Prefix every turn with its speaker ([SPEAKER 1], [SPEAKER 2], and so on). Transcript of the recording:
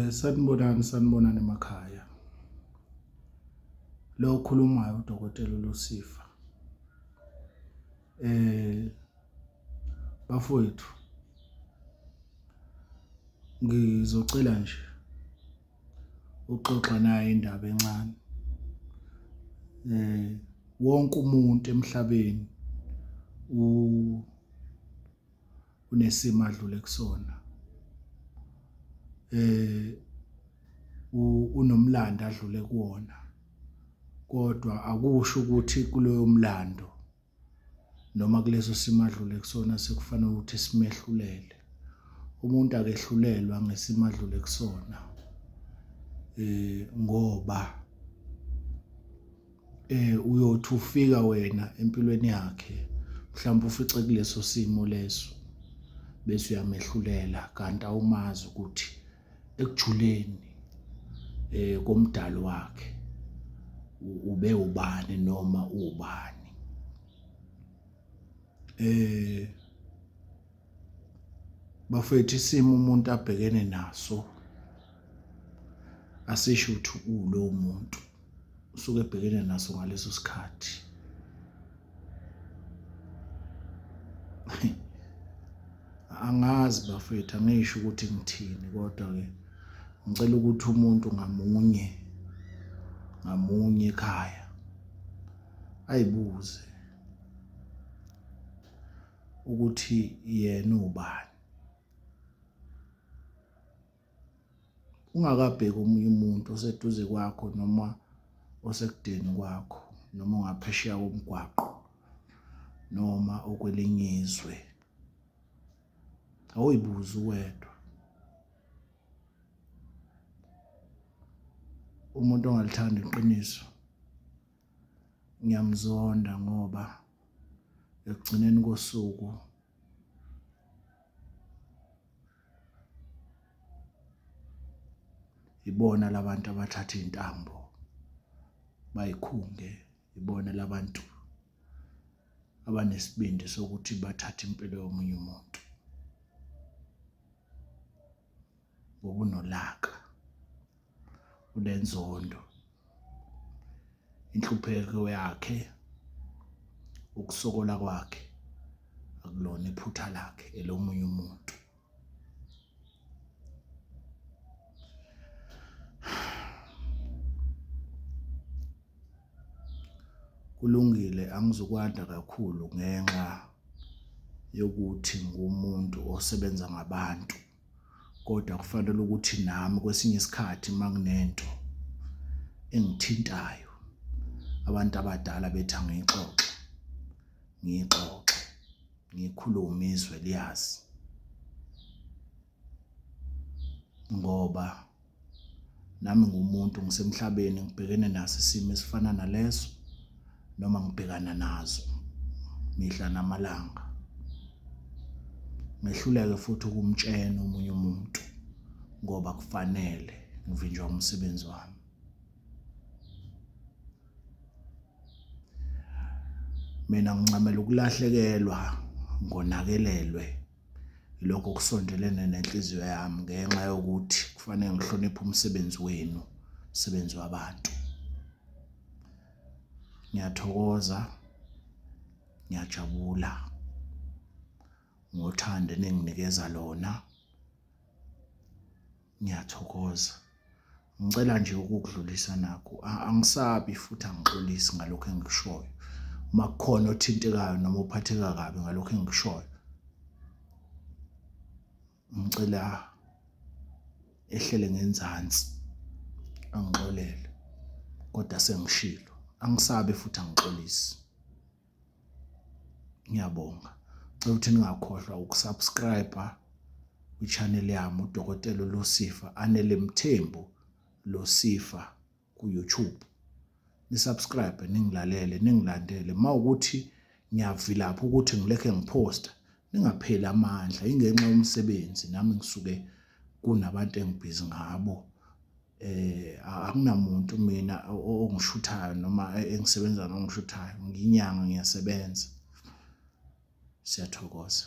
[SPEAKER 1] Sanibonani, sanibonani emakhaya. Lo okhulumayo uDokotela uLucifer. Bafowethu, ngizocela nje ukuxoxa nayi indaba encane. Wonke umuntu emhlabeni unesimo adlule kusona, unomlando adlule kuwona, kodwa akusho ukuthi kuloyo mlando noma kuleso simo adlule kusona sekufanele ukuthi simehlulele. Umuntu akehlulelwa ngesimo adlule kusona ngoba uyothi ufika wena empilweni yakhe mhlawumbe ufice kuleso simo leso bese uyamehlulela kanti awumazi ukuthi ekujuleni komdali wakhe ube ubani noma ubani. Bafethu isimo umuntu abhekene naso asisho ukuthi uwulowo muntu usuke ebhekene naso ngaleso sikhathi. Angazi bafethu angisho ukuthi ngithini kodwa-ke ngicela ukuthi umuntu ngamunye ngamunye ekhaya ayibuze ukuthi yena ubani. Ungakabheki omunye umuntu oseduze kwakho noma osekudeni kwakho noma ongaphesheya komgwaqo noma okwelinye izwe. Awuyibuze uwedwa. Umuntu ongalithandi iqiniso ngiyamzonda ngoba ekugcineni kosuku Ibona labantu abathatha iy'ntambo bayikhunge, ibona labantu abanesibindi sokuthi bathathe impilo yomunye umuntu ngoba unolaka, unenzondo. Inhlupheko yakhe, ukusokola kwakhe akulona iphutha lakhe elomunye umuntu. Kulungile angizukwanda kakhulu ngenxa yokuthi ngumuntu osebenza ngabantu kodwa kufanele ukuthi nami kwesinye isikhathi uma kunento engithintayo abantu abadala bethi angiyixoxe, ngiyixoxe. Ngikhulume izwe liyazi ngoba nami ngumuntu ngisemhlabeni ngibhekene naso isimo esifana naleso noma ngibhekana nazo mihla namalanga. Ngehluleke futhi ukumtshena omunye umuntu ngoba kufanele ngivinjwa umsebenzi wami. Mina ngincamela ukulahlekelwa ngonakelelwe ilokho okusondelene nenhliziyo yami ngenxa yokuthi kufanele ngihloniphe umsebenzi wenu, umsebenzi wabantu. Ngiyathokoza, ngiyajabula ngothando eninginikeza lona. Ngiyathokoza. Ngicela nje ukukudlulisa nakhu. Angisabi futhi angixolisi ngalokhu engikushoyo. Uma kukhona othintekayo noma ophatheka kabi ngalokhu engikushoyo, ngicela ehlele ngenzansi angixolele kodwa sengishilo. Angisabi futhi angixolisi. Ngiyabonga. Ngicela ukuthi ningakhohlwa ukusubscribe kwi-channel yami uDokotela uLucifer Anele Mthembu Lucifer ku-YouTube. Nisubscribe ningilalele ningilandele. Uma ukuthi ngiyavilapha ukuthi ngilekhe ngiphosta ningapheli amandla ingenxa yomsebenzi nami ngisuke kunabantu engibhizi ngabo. Akunamuntu mina ongishuthayo noma engisebenza nongishuthayo ngiyinyanga ngiyasebenza. Siyathokoza.